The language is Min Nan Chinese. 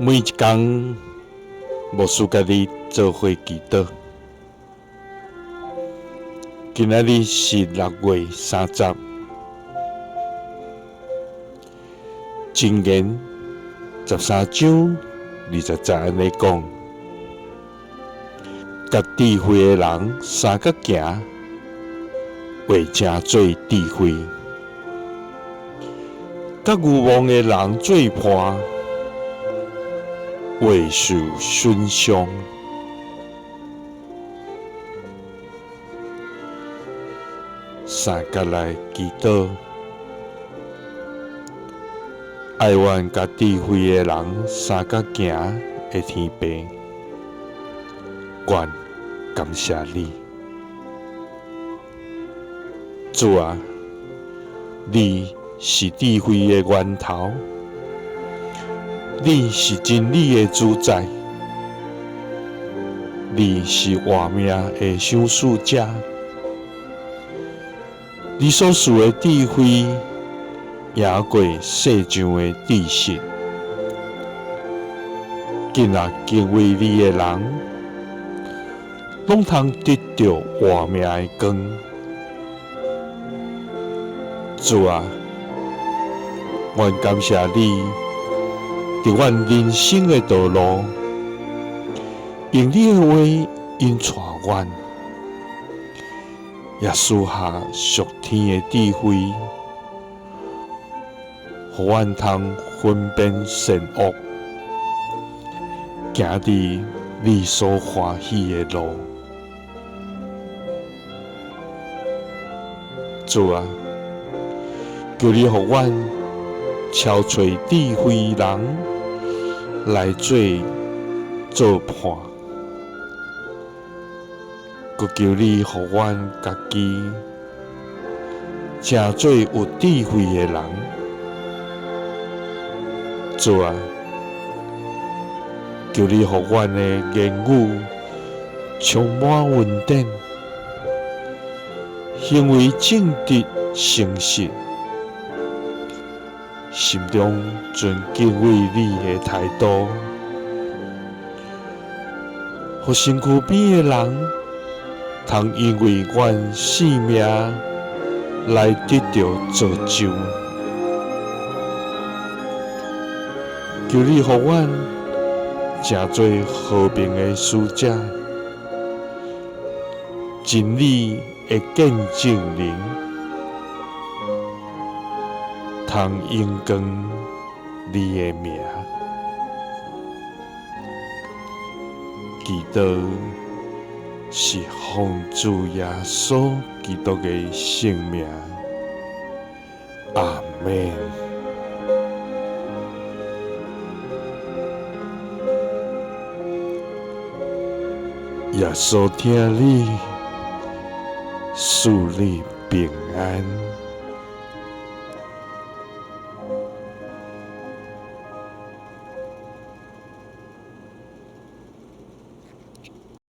每一工，牧師佮你做伙祈禱。今仔日是6月30，箴言13章20節按呢講：佮智慧的人相佮行，會成做智慧；佮愚妄的人做伴，會受損傷。三佮來祈禱，愛阮佮智慧的人相佮行的天父，阮感謝你，主啊，你是智慧的源頭。你是真理的主宰，你是活命的賞賜者，你所賜的智慧贏過世上的知識。今仔敬畏你的人，攏通得著活命的光。主啊，阮感謝你。佇阮人生的道路，用你的話引帶阮，也賜下屬天的智慧，予阮通分辨善惡，行佇你所歡喜的路。主啊，求你予阮超揣智慧人來做做伴，閣求你予阮家己成做有智慧的人。主啊，求你予阮的言語充滿恩典，行為正直誠實，心中存敬畏你的態度，予身軀邊的人通因為阮性命來得著造就。求你予阮成做和平的使者，真理的見證人。通榮光你的名，祈禱是奉主耶穌基督的聖名，阿們。耶穌疼你，賜你平安。